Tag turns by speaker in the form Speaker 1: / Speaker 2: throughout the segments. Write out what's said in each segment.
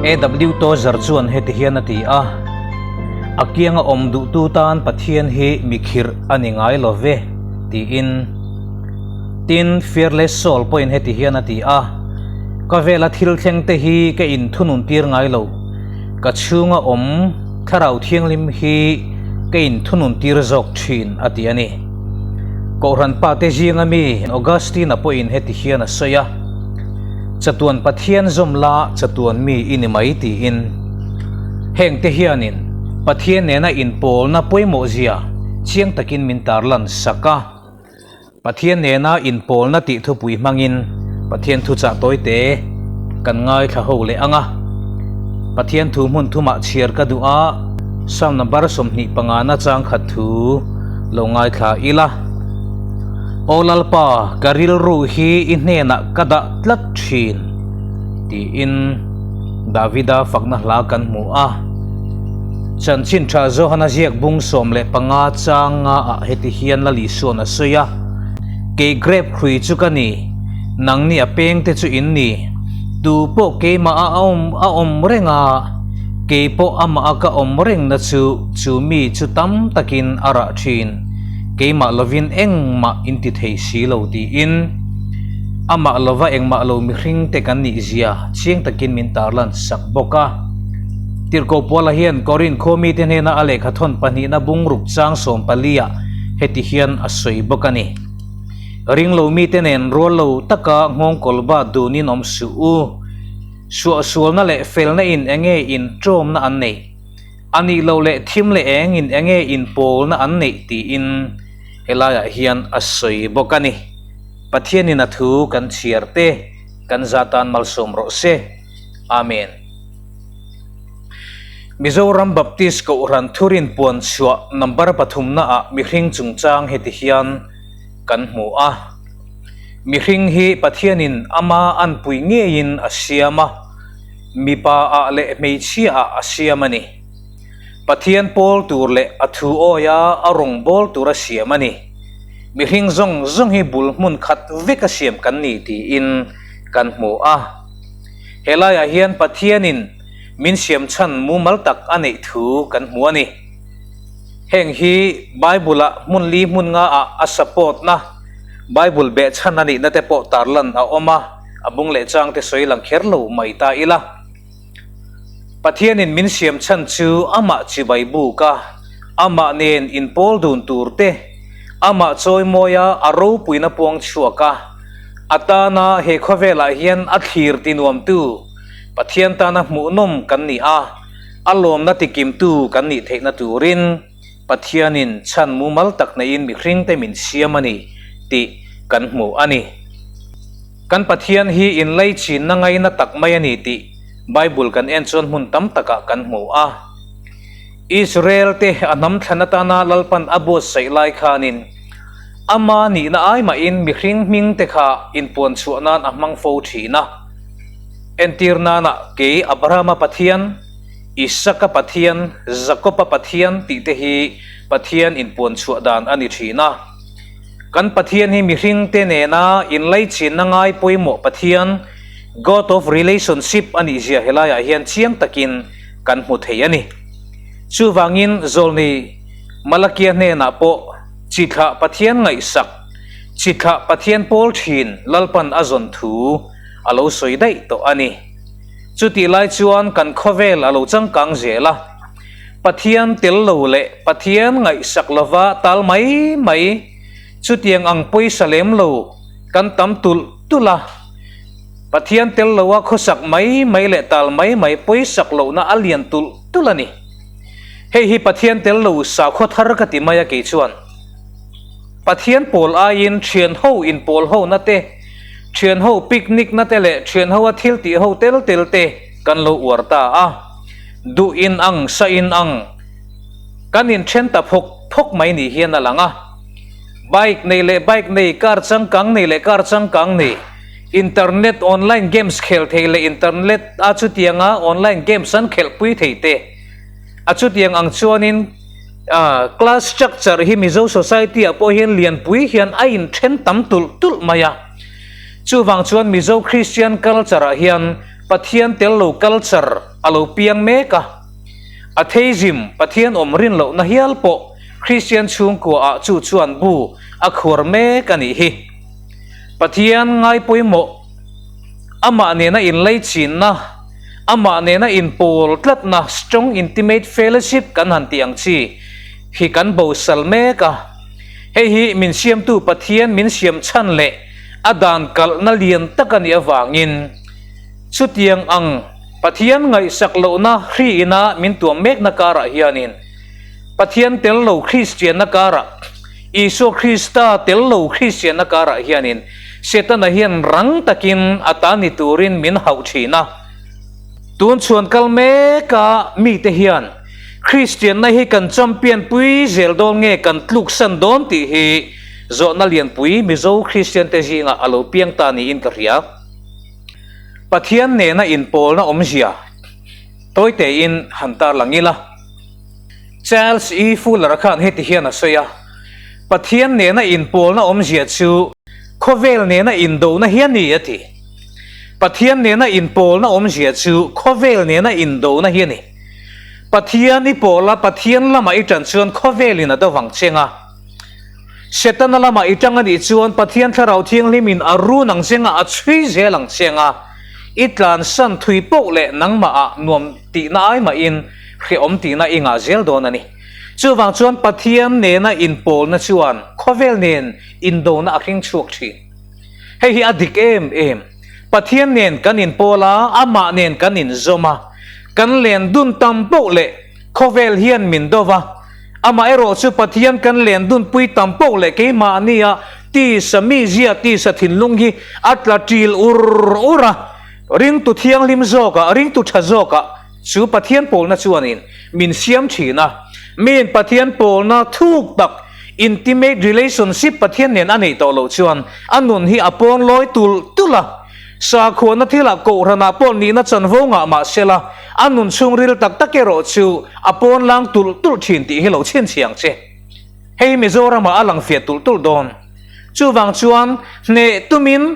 Speaker 1: AW Tozer chuan heti hian a ti a, A kianga awm duhtu tan Pathian hi mi khirh a ni ngai lo ve, tiin. Tin, Fearless Soul pawhin heti hian a ti a, Ka vela thil thleng te hi ka inthunun tir ngai lo, ka chhunga awm Thlarau Thianghlim hi ka inthunun tir zawk thin, a ti a ni. Kohhran pate zinga mi Augustine-a pawhin heti hian a sawi a, Chatuan Pathian zawm la chatuan mi i ni mai tiin. Hengte hianin Pathian nena inpawlna pawimawhzia chiang takin min tarlan sak a. Pathian nena inpawlna tih thupui hmangin Pathian thuchah tawite kan ngaithla ho leh ang a. Pathian thu hmun thumah chhiar ka duh a, Psalm number 25 na chang khat thu lo ngaithla ila. Aw Lalpa, ka rilru hi i hnenah ka dah tlat thin, tiin Davida fakna hla kan hmu a. Chanchin tha Johana ziak bung 15 chang nga ah heti hian Lal Isuan a sawi a, Kei grep hrui chu ka ni, nangni a peng te chu in ni. Tu pawh keimah a awm a awm reng a, kei pawh amah a ka awm reng na chu chu mi chu tam takin a rah thin, keimah lovin engmah in ti thei si lo tiin amah lova engmah lo mihring te kan nih zia chiang takin min tarlan sak bawk a. Tirhkoh Puala hian Korin khua mite hnena a lehkha thawn pahnihna bung ruk chang 14 ah heti hian a sawi bawk a ni. Ringlo mite nen rual lo taka nghawng kawlba dunin awm suh u. Suahsualna leh felna in enge inṭawmna an neih? A nih loh leh thim leh eng in enge inpawlna an neih tiin helaiah hian a sawi bawk a ni. Pathianin a thu kan chhiar te kan za tan malsawm rawh se. Amen. Mizoram Baptist Kohhran Thurin puan chhuah number pathumna ah mihring chungchang heti hian kan hmu a. Mihring hi Pathianin ama anpui ngeiin a siam a, mipa ah leh hmeichhia ah a siam a ni. Pathian pawl tur leh a thu awia a rawngbâwl tura siam a ni. Mihring zawng zawng hi bul hmun khat veka siam kan ni tiin kan hmu a. Helaiah hian Pathianin min siam chhan mumal tak a neih thu kan hmu a ni. Heng hi Bible-ah hmun li hmun nga ah a support-na, Bible behchhan a nihna te pawh tarlan a awm a, a bung leh chang te sawi lang kher lo mai ta ila. Pathianin min siam chhan chu amah chibai buk a, amah nen inpawl dun tur te, amah chawimawia a ropuina puang chhuak a, A tana he khawvelah hian a thlir tinuamtu Pathian tana hmuhnawm kan ni a, a lawmna tikimtu kan nih theihna turin Pathianin chhan mumal tak neiin mihringte min siam a ni tih kan hmu a ni. Kan Pathian hi inlaichinna ngaina tak mai a ni tih Bible kan en chuan hmun tam takah kan hmu a. Israel-te a hnam thlan atana Lalpan a buatsaih lai khanin Ama nihna ai mahin mihring hming te kha inpuan chhuah nan a hmang fo thin a. Entir nana kei Abrahama Pathian, Isaka Pathian, Jakoba Pathian tih te hi Pathian inpuan chhuah dan a ni thin a. Kan Pathian hi mihring te nena inlaichinna ngai pawimawh Pathian, God of Relationship, a nih zia helaiah hian chiang takin kan hmu thei a ni. Chuvangin Zawlni Malakia hnenah pawh Chithlah Pathian ngaihsak, Chithlah Pathian pawl thin Lalpan a zawn thu a lo sawi daih tawh a ni. Chutih lai chuan kan khawvel a lo changkang zel a, Pathian tel lo leh Pathian ngaihsak lova tal mai mai chutiang ang pawisa lem lo kan tam tulh tulh a, Pathian tel loa khawsak mai mai leh tal mai mai pawisak lohna a lian tulh tulh a ni. Hei hi Pathian tel lo sakhaw thar ka ti mai a kei chuan. Pathian pawl aiin thian ho inpawl ho na te, thian ho picnic na te leh thian ho a thil tih ho tel tel te kan lo uar ta a. Duh in ang, sa in ang kan inthen ta phawk phawk mai ni hian a lang a. Bike nei leh bike nei, car changkang nei leh car changkang nei, internet online games khel thei leh internet a chutianga online games an khelhpui thei te, A chutiang ang chuanin class structure hi Mizo society ah pawh hian lianpui hian a inthen tam tulh tulh mai a. Chuvang chuan Mizo Christian culture ah hian Pathian tel lo culture a lo piang mek a. Atheism, Pathian awm rin lohna hial pawh Kristian chhungkua ah chu chuan bu a khuar mek a nih hi. Pathian ngai pawimawh, amah nena inlaichinna, amah nena inpawl tlatna, strong intimate fellowship kan han tih ang chi hi kan bosal mek a. Hei hi min siamtu Pathian min siam chhan leh a dan kalhna lian tak a nih avangin chutiang ang Pathian ngaihsak lohna hri ina min tuam mekna karah hianin Pathian tel lo Kristianna karah, Isua Krista tel lo Kristianna karah hianin Setana hian rang takin a ta ni turin min hauh thin a. Tun chhuan kal meka mite hian Kristianna hi kan champion pui zel dawn nge kan tluksan dawn tih hi zawhna lianpui Mizo Kristiante zingah a lo piang ta niin ka hria. Pathian nena inpawlna awmzia tawi tein han tarlang ila. Charles E. Fuller-a khan heti hian a sawi a, Pathian nena inpawlna awmzia chu khawvel nena indona hi a ni, a ti. Pathian nena inpawlna awmzia chu khawvel nena indona hi a ni. Pathian i pawla Pathian lamah i ṭan chuan khawvelin a do vang cheng a. Setana lamah i ṭang a nih chuan Pathian Thlarau Thianghlimin a run ang cheng a, a chhui zel ang cheng a. I tlansan thui poh leh nangmahah nuam tihna ai mahin hrehawm tihna i ngah zel dawn a ni. Chuvang chuan Pathian nena inpawlna chuan khawvel nen indona a hring chhuak thin. Hei hi a dik em em. Pathian nen kan inpawl a, amah nen kan inzawm a, kan len dun tam poh leh khawvel hian min do va. Amaherawh chu Pathian kan len dun pui tam poh leh keimahnia tisa mizia, tisa thinlung hi a tla ṭil ur ur a, ringtu thianghlim zawkah, ringtu ṭha zawkah chu Pathian pawlna chuanin min siam ṭhin a. Miin Pathian pawlna thuk tak, intimate relationship, Pathian nen a neih tawh loh chuan a nun hi a pawn lawi tulh tulh a. Sakhuana thilah kohhranah pawh nihna chanvo ngah mah sela, a nun chhungril tak tak erawh chu a pawn lang tulh tulh thin tih hi lo chhinchhiang che. Hei hi Mizoramah a lang fiah tulh tulh dawn. Chuvang chuan hneh tumin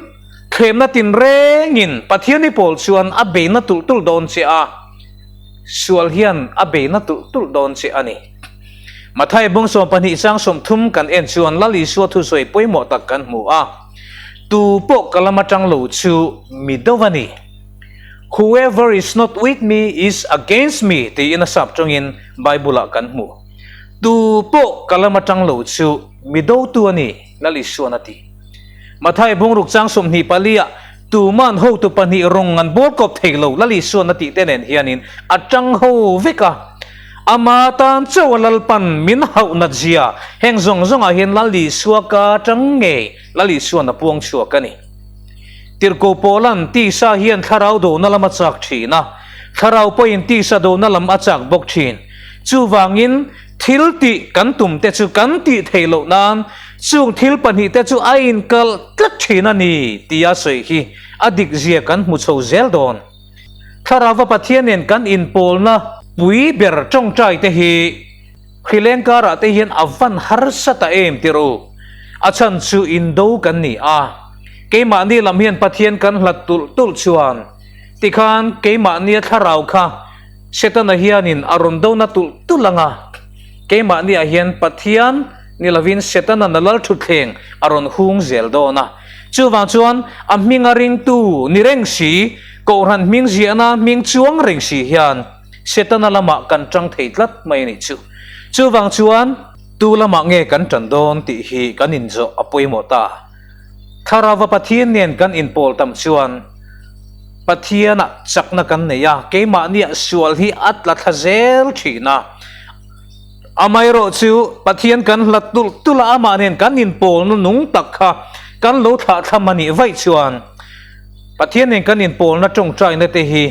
Speaker 1: thlemna tinrengin Pathiani pawl chuan a beina tulh tulh dawn che a, sual hian a beina tulh tulh dawn che a ni. Mathai bung 12 chang 30 kan en chuan Lal Isua thusawi pawimawh tak kan hmu a. Tu pawh ka lam atang lo chu mi deuh a ni. Whoever is not with me is against me tiin a sap tawngin Bible-ah kan hmu. Tu pawh ka lam atang lo chu mi dotu a ni, Lal Isuan a ti. Mathai bungruk chang 24 ah tuman hotu pahnih rawng an bawl kawp thei lo Lal Isuan a tih te nen hianin a tang ho vek a. Ama tan chauh a Lalpan min hauh nat zia heng zawng zawngah hian Lal Isua ka tang ngei Lal Isuan a puang chhuak a ni. Tirhkoh Paula'n tisa hian thlarau dona lam a chak thin a, thlarau pawhin tisa dona lam a chak bawk thin. Chuvangin thil tih kan tum te chu kan tih theih loh nan chung thil pahnih te chu a inkalh tlat thin a ni tia sawi hi a dik zia kan hmu chho zel dawn. Thlarauva Pathian nen kan inpawlna pui ber tawngtai te hi hrileng karah te hian a van harsa ta em tirh u. A chhan chu indo kan ni a, keimahni lam hian Pathian kan hlat tulh tulh chuan tikhan keimahnia thlarau kha Setana hianin a rawn dona tulh tulh ang a, keimahniah hian Pathian ni lovin Setana na lal thutthleng a rawn hung zel dawn a. Chuvang chuan a hminga ringtu ni reng si, Kohhran hming ziahna hming chuang reng si hian Setana lamah kan tang thei tlat mai a nih chu. Chuvang chuan tu lamah nge kan tan dawn tih hi kan inzawh a pawimawh ta. Thlarauva Pathian nen kan inpawl tam chuan Pathianah chakna kan nei a, keimahniah sual hi a tla thla zel thin a. Amaherawh chu Pathian kan hlat tulh tulh a, amah nen kan inpawlna nung tak kha kan lo thlah thlam a nih vaih chuan Pathian nen kan inpawlna tawngtaina te hi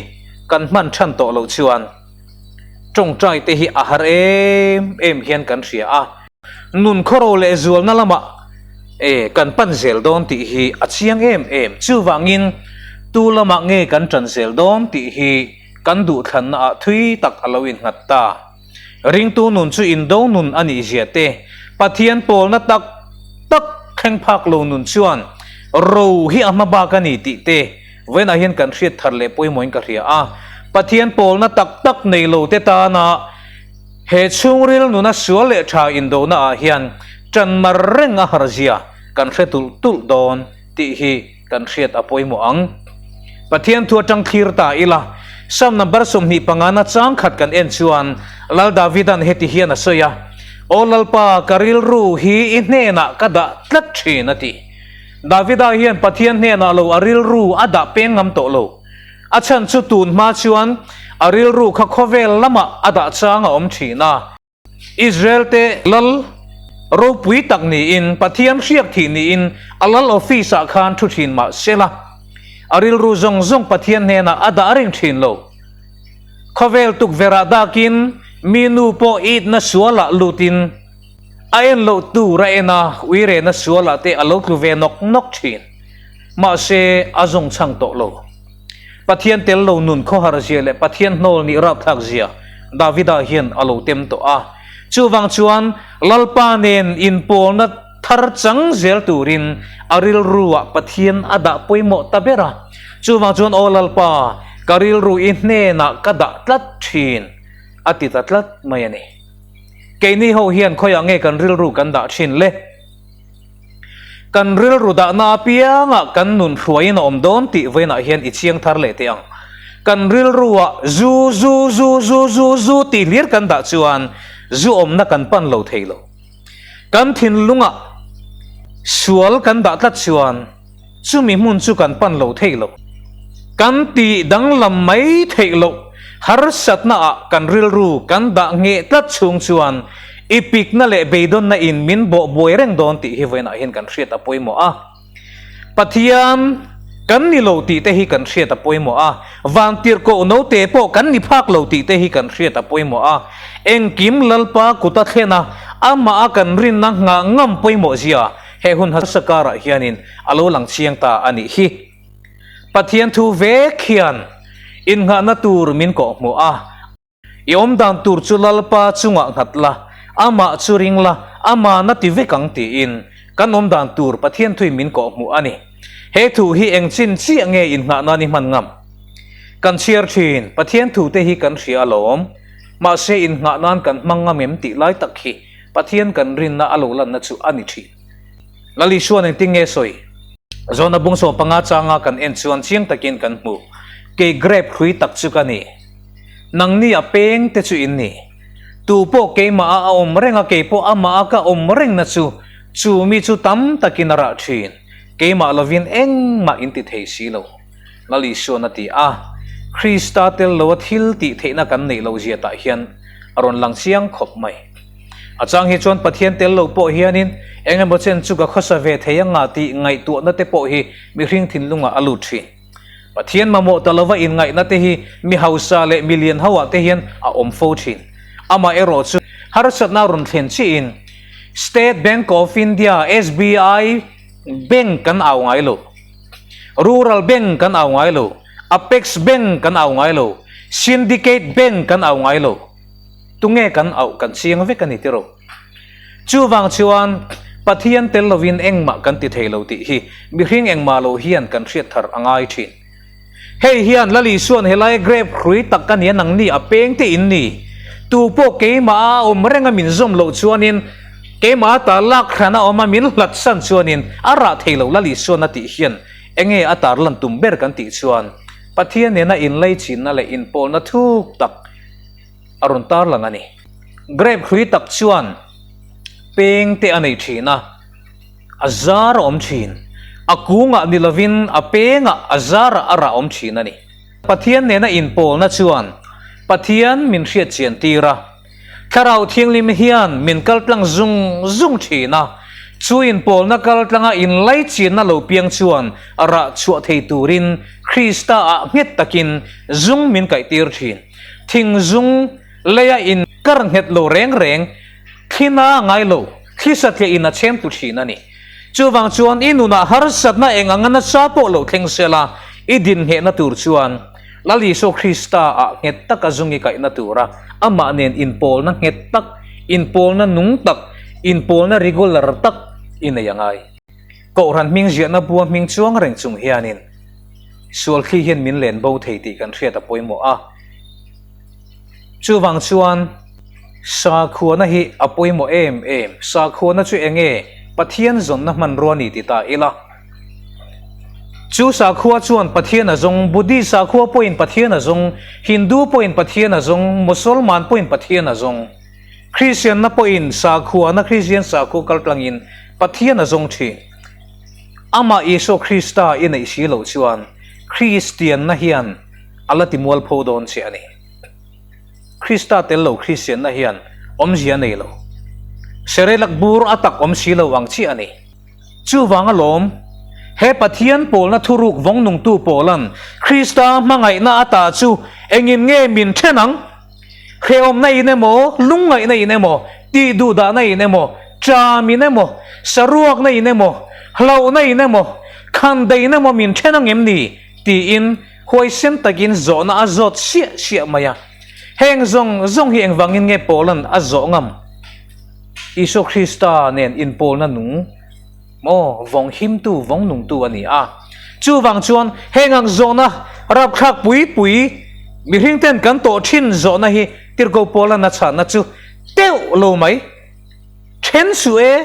Speaker 1: kan hman than tawh loh chuan tawngtai te hi a har em em hian kan hria a. Nun khawro leh zualna lamah e kan pan zel dawn tih hi a chiang em em. Chuvangin tu lamah nge kan tan zel dawn tih hi kan duhthlanna ah thui tak a lo innghat ta. Ringtu nun chu indo nun a nih zia te, Pathian pawlna tak tak thleng phak lo nun chuan ro hi a hma bak a ni tih te. Vawiinah hian kan hriat thar leh pawimawhin ka hria a. Pathian pawlna tak tak nei lo te tana he chhungril nuna sual leh tha indona ah hian tan mar reng a har zia kan hre tulh tulh dawn tih hi kan hriat a pawimawh ang. Pathian thu atang thlir ta ila, Psalm number 25 na chang khat kan en chuan Lal Davidan heti hian a sawi a, Aw Lalpa, ka rilru hi i hnenah ka dah tlat thin a ti. Davida hian Pathian hnenah lo a rilru a dah peng ngam tawh lo. A chhan chu tun hma chuan a rilru kha khawvel lamah a dah chang a awm thin a. Israel te lal ropui tak niin Pathian hriak thih niin a lal office ah khan thu thin mah sela a rilru zawng zawng Pathian hnenah a dah reng thin lo. Khawvel tukverh ah dakin mi nu pawh itna sualah lutin A en loh tur a en a, uirehna sualah te a lo tlu ve nawk nawk thin. Mahse, a zawng chhang tawh lo. Pathian tel lo nun khawhar zia leh Pathian hnawl nih rapthlak zia Davida hian a lo tem tawh a. Chuvang chuan Lalpa nen inpawlna thar chang zel turin a rilruah Pathian a dah pawimawh ta ber a. Chuvang chuan Aw Lalpa, ka rilru i hnenah ka dah tlat thin, a ti ta tlat mai a ni. Keini ho hian khawiah nge kan rilru kan dah thin le? Kan rilru dahna apiangah kan nun hruaiin a awm dawn tih vawiinah hian i chiang thar leh teh ang. Kan rilruah zu zu zu zu zu zu tih hlir kan dah chuan zu awmna kan pan lo thei lo. Kan thinlungah sual kan dah tlat chuan Chumi hmun chu kan pan lo thei lo. Kan tih danglam mai theih loh harsatna ah kan rilru kan dah ngheh tlat chhung chuan i pikna leh beidawnna in min bawh buai reng dawn tih hi vawiinah hian kan hriat a pawimawh a. Pathian kan ni lo tih te hi kan hriat a pawimawh a, vantirhkoh note pawh kan ni phak lo tih te hi kan hriat a pawimawh a. Engkim Lalpa kut a thlen a, amah a kan rinna nghah ngam pawimawh zia He hun hmasa karah hianin a lo lang chiang ta a nih hi. Pathian thu vek hian innghahna tur min kawhhmuh a. I awm dan tur chu Lalpa chungah nghat la, amah chu ring la, ama'n a ti vek ang tiin kan awm dan tur Pathian thuin min kawhhmuh a ni. He thu hi eng chin chiah nge innghah nan i hman ngam? Kan chhiar thin, Pathian thute hi kan hria alawm. Mahse innghah nan kan hmang ngam em tih lai tak hi Pathian kan rinna a lo lanna chu a ni thin. Lal Isuan engtin nge sawi? Zawhna bung 15 changa kan en chuan chiang takin kan hmu, Kei grape hrui tak chu ka ni. Nangni a peng te chu in ni. Tu pawh keimah a a awm reng a, kei pawh amah a ka awm rengna chu, chu mi chu tam takin a rah thin. Keimah lovin engmah in ti thei si lo. Lal Isuan a ti a, Krista tel lo a thil tih theihna kan neih loh zia tah hian a rawn lang chiang khawp mai. A chang hi chuan Pathian tel lo pawh hianin eng emaw chen chu ka khawsa ve thei anga tih ngaihtuahna te pawh hi mihring thinlungah a lut thin. Pathian mamawh ta lova inngaihna te hi mi hausa leh mi lian ho ah te hian a awm fo thin. Amaherawh chu harsatna rawn thlen chiin State Bank of India, SBI, Bank kan au ngai lo. Rural Bank kan au ngai lo, Apex Bank kan au ngai lo, Syndicate Bank kan au ngai lo. Tunge kan auh kan chiang vek a ni tiraw? Chuvang chuan Pathian tel lovin engmah kan ti thei lo tih hi mihring engmah lo hian kan hriat thar a ngai thin. Hei hian Lal Isuan helai grape hrui tak ka nia nangni a peng te in ni. Tu pawh keimah a awm reng a min zawm loh chuanin keimah ata lak hran a awm a min hlat san chuanin a rah thei lo Lal Isuan a tih hian enge a tarlan tum ber kan tih chuan Pathian nena inlaichinna leh inpawlna thuk tak a rawn tarlang a ni. Grape hrui tak chuan peng te a nei thin a. A zar a awm thin. A kungah ni lovin a pengah a zarah a rah awm thin a ni. Pathian nena inpawlna chuan Pathian min hriat chian tir a. Thlarau Thianghlim hian min kal tlang zung zung thin a. Chu inpawlna kal tlanga inlaichinna lo piang chuan rah chhuah thei turin Krista ah nghet takin zung min kaih tir thin. Thing zung leia inkar nghet lo reng reng Thlina a ngai lo, thli satliah in a chhem tu thin a ni. Chuvang chuan i nunah harsatna eng anga nasa pawh lo thleng sela, i din nghehna tur chuan Lal Isua Krista ah nghet taka zung i kaihna tura amah nen inpawlna nghet tak, inpawlna nung tak, inpawlna regular tak i nei a ngai. Kohhran hming ziahna bua hming chuang reng chung hianin. Sual thli hian min len bo thei tih kan hriat a pawimawh a. Chuvang chuan sakhuana hi a pawimawh em em. Sakhuana chu eng nge Pathian zawnna hmanrua ni ti ta ila. Chu sakhua chuan Pathian a zawng, Buddhist sakhua pawhin Pathian a zawng, Hindu pawhin Pathian a zawng, Mosolman pawhin Pathian a zawng. Kristianna pawhin sakhuana Kristian sakhua kaltlangin Pathian a zawng thin. Amah Isua Krista i neih si loh chuan Kristianna hian a la ti mualpho dawn che a ni. Krista tel lo Kristianna hian awmzia a nei lo. Serelak bur a tak awm si lo ang chiah a ni. Chuvang alawm, he Pathian pawlna thuruk vawng nungtu pawlan Krista hmangaihna ata chu engin nge min then ang? Hrehawmna in emaw, lungngaihna in emaw, tihduhdahna in emaw, ṭam in emaw, saruakna in emaw, hlauhna in emaw, khandaihna emaw min then ang em ni? tiin huaisen takin zawhna a zawt siah siah mai a. Heng zawng zawng hi engvangin nge Paulan a zawh ngam? Isua Krista nen inpawlna nung maw vawng himtu, vawng nungtu a ni a. Chuvang chuan heng ang zawhna rapthlak pui pui mihring ten kan tawh thin zawhna hi Tirhkoh Paula'n a chhanna chu teuh lo mai. Then suh e!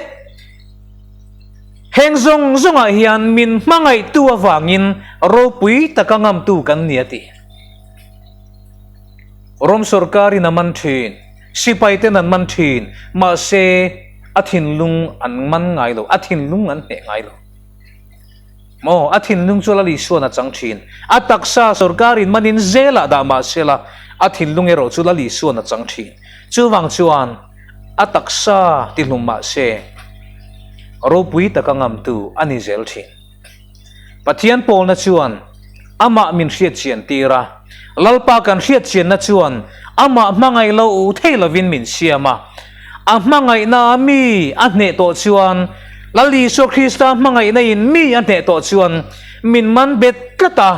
Speaker 1: Heng zawng zawngah hian min hmangaihtu avangin ropui taka ngamtu kan ni a ti. Rom sorkarin a man thin. Sipai ten an man thin, mahse a thinlung an man ngai lo, a thinlung an hneh ngai lo. Maw, a thinlung chu Lal Isuan a chang thin. A taksa sorkarin manin zelah dah mahsela, a thinlung erawh chu Lal Isuan a chang thin. Chuvang chuan a taksa tihlum mahse ropui taka ngamtu a ni zel thin. Pathian pawlna chuan amah min hriatchian tir a, Lalpa kan hriatchianna chuan amah hmangaih lo thei lovin min siam a. A hmangaihna mi a hneh tawh chuan, Lal Isua Krista hmangaihna in mi a hneh tawh chuan min man bet tlat a.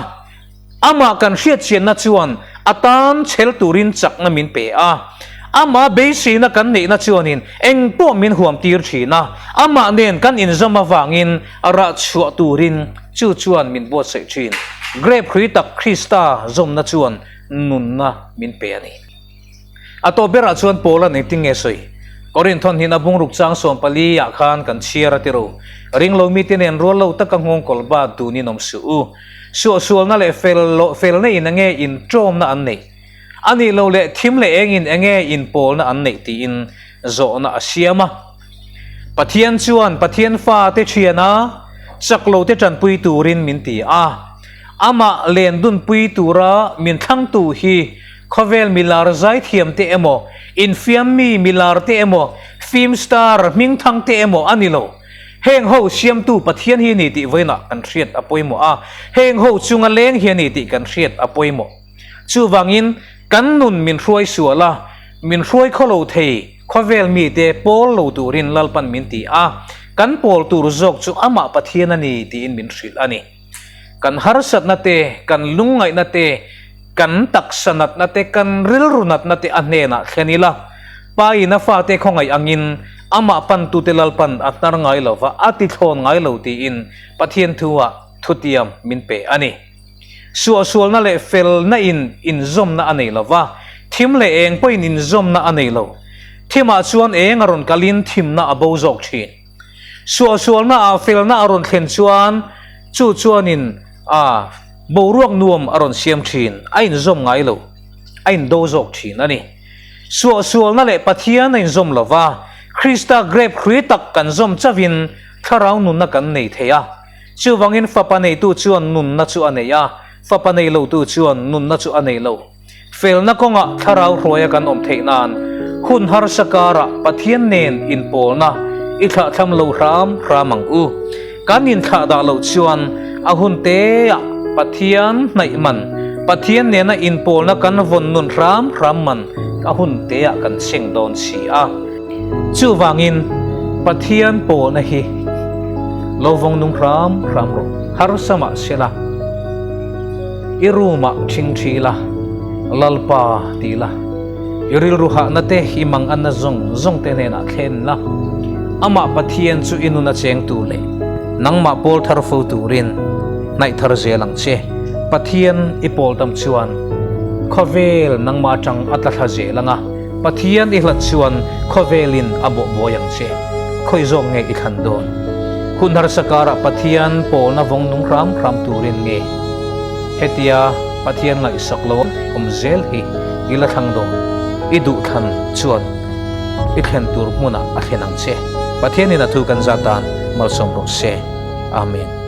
Speaker 1: Amah kan hriatchianna chuan a tan chhel turin chakna min pe a. Amah beiseina kan neihna chuanin eng pawh min huam tir thin a, amah nen kan inzawm avangin rah chhuah turin chu chuan min buatsaih thin. Grape hrui tak Krista zawmna chuan nunna min pe a ni. A tawp berah chuan Paula'n engtin nge sawi? Korinth hawn hnin a bungruk chang 14 ah khan kan chhiar a ti ro. Ringlo mite nen rual lo taka nghawng kawl bat dunin awm suh u. Suahsualna leh fel loh felna in enge inṭawmna an neih? A nih loh leh thim leh engin enge inpawlna an neih tiin zawhna a siam a. Pathian chuan Pathian fate ṭhiana chak lote ṭanpui turin min ti a. Amah len dunpui tura min thlangtu hi khawvel milar zaithiamte emaw, infiammi milarte emaw, film star hmingthangte emaw a ni lo. Heng ho siamtu Pathian hi a ni tih vawiinah kan hriat a pawimawh a, heng ho chunga leng hi a ni tih kan hriat a pawimawh. Chuvangin, kan nun min hruai sual a, min hruai khaw lo thei khawvel mite pawl lo turin Lalpan min ti a, kan pawl tur zawk chu amah Pathian a ni tiin min hrilh a ni. Kan harsatna te, kan lungngaihna te, kan taksa natna te, kan rilru natna te a hnenah thlen ila, Pa in a fate khawngaih angin amah pantute Lalpan a hnar ngai lo va, a tithlawn ngai lo tiin Pathian thu-ah thutiam min pe a ni. Suahsualna leh felna in inzawmna a nei lo va, thim leh eng pawhin inzawmna a nei lo. Thimah chuan eng a rawn kalin thimna a bo zawk thin. Suahsualna ah felna a rawn thlen chuan chu chuanin a boruak nuam a rawn siam thin, a inzawm ngai lo, a indo zawk thin a ni. Suahsualna leh Pathian a inzawm lo va, Krista grape hrui tak kan zawm chauhin thlarau nunna kan nei thei a. Chuvangin fapa neitu chuan nunna chu a nei a, fapa nei lotu chuan nunna chu a nei lo. Felna kawngah thlarau hruaia kan awm theih nan hun harsa karah Pathian nen inpawlna i thlahthlam lo hram hram ang u. Kan inthlah dah loh chuan a hun teah Pathian hnaih man, Pathian nena inpawlna kan vawn nun hram hram man a hun teah kan seng dawn si a. Chuvangin Pathian pawlna hi lo vawng nung hram hram rawh. Harsa mah sela. I room ah ṭhing ṭhi la, Lalpa ti la, i rilru hahna te, i manganna zawng zawng te hnenah thlen la, amah Pathian chu i nun a cheng tur leh nangmah pawl thar fo turin hnaih thar zel ang che. Pathian i pawl tam chuan khawvel nangmah atang a tla thla zel ang a, Pathian i hlat chuan khawvelin a bawh buai ang che. Khawi zawk nge i thlan dawn? Hun harsa karah Pathian pawlna vawng nung hram hram turin nge hetia Pathian ngaihsak lo awm zel hi i la thlang dawn? I duh thlan chuan i thlen tur hmunah a thlen ang che. Pathianin a thu kan zat dan malsawm rawh se. Amen.